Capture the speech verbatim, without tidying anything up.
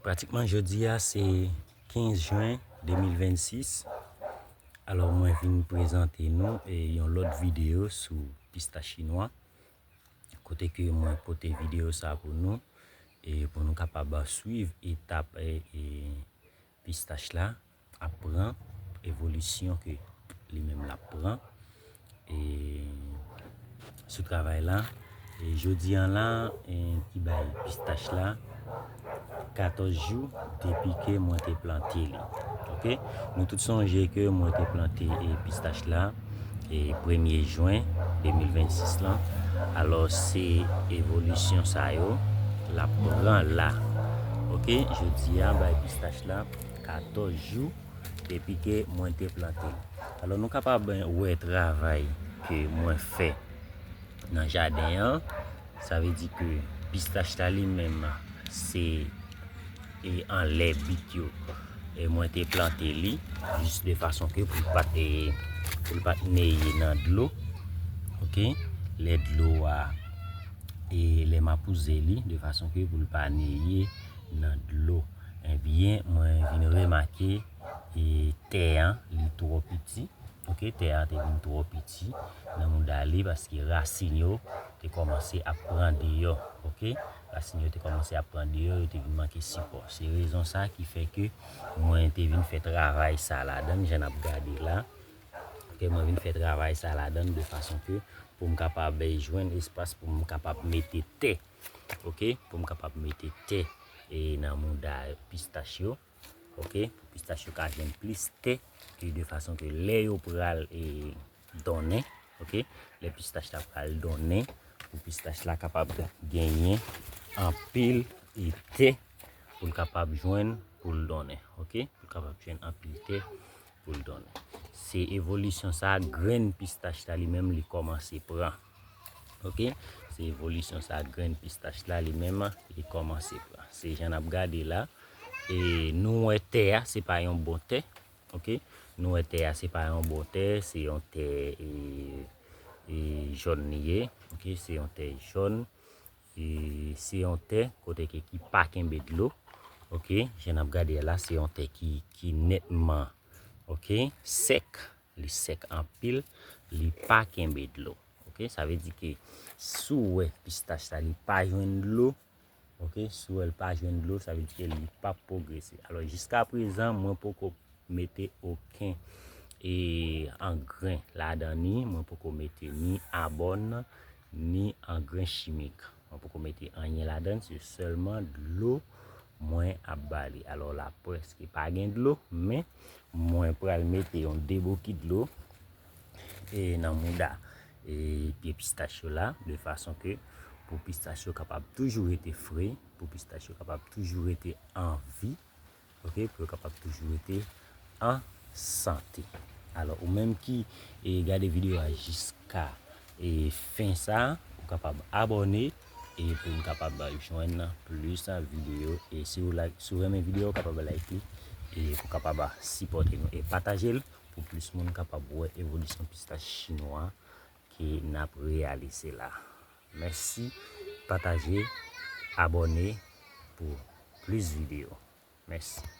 Pratikman jodi a se kenz jen de mil vennsis. Alò mwen vin prezante nou e yon lòt videyo sou pistach chinwa, kote ke mwen pote videyo sa pou nou e pou nou kapab swiv etap e, e pistach la ap pran, evolisyon ke li menm l ap pran e sou travay la. E jodi an la, e, ki bay pistach la katòz jou depi ke mwen te plante li. Oke? Nou tout sonje ke mwen te plante e pistach la e premye jen de mil vennsis lan. Alò se evolisyon sa yo l ap pran la. Oke? Jodi a bay pistach la katòz jou depi ke mwen te plante l. Alò nou kapab wè travay ke mwen fè nan jaden an. Sa vle di ke pistach la li menm se e anlè bit yo. E mwen te plante li jis de fason ke pou l pa t, pou l pa t neye nan dlo. Oke? Lè dlo a, e lè m ap wouze li, de fason ke pou l pa neye nan dlo. Ebyen, mwen vin remake e tè an, li twò piti. Oke, tè a te vin twò piti nan mouda li paske rasin yo te kòmanse ap pran deyò. Oke, rasin yo te kòmanse ap pran deyò, yo te vin manke sipò. Se rezon sa ki fè ke mwen te vin fè travay sa ladan, jan n ap gade la. Oke, mwen vin fè travay sa ladan de fason ke pou m kapab jwenn espas pou m kapab mete tè. Oke, pou m kapab mete tè e nan mouda pistach yo. Oke, pou pistach yo ka jwenn plis tè, e de fason ke lè yo pral e donnen, oke, lè pistach la pral donnen, pou pistach la kapab genyen anpil e tè pou l kapab jwenn pou l donnen, oke, pou l kapab jwenn anpil tè pou l donnen. Se evolisyon sa grenn pistach la li menm li kòmanse pran. Oke, se evolisyon sa grenn pistach la li menm li kòmanse pran. Se jan n ap gade la. E nou wè tè a se pa yon bon tè. Oke, nou wè tè a se pa yon bon tè, se yon tè e, e jòn li ye. Oke, se yon tè jòn. E se yon tè kote ke ki pa kenbe dlo. Oke, jan n ap gade a la, se yon tè ki, ki nètman, oke, sèk. Li sèk anpil, li pa kenbe dlo. Oke, sa vle di ke si w wè pistach sa li pa jwenn dlo, oke, si w wè l pa jwenn dlo, sa vle di ke li p ap pwogrese. Alò, jiska prezan, mwen poko mete okenn e angren ladan ni, mwen poko mete ni abòn, ni angren chimik. Mwen poko mete anyen ladan, se sèlman dlo mwen ap ba li. Alò la prèske pa gen dlo, men mwen pral mete yon de bokit dlo e nan mouda e pye pistach yo la, de fason ke pou pistach yo kapab toujou rete fre, pou pistach yo kapab toujou rete an vi, oke, pou yo kapab toujou rete an sante. Alò, ou menm ki e gade videyo a jiska e fen sa, ou kapab abòne e pou n kapab jwenn plis videyo. E si w like, si w renmen videyo, ou kapab like li e pou kapab sipòte nou e pataje l pou plis moun kapab wè evolisyon pistach chinwa ke n ap reyalize la. Mèsi, pataje, abòne pou plis videyo. Mèsi.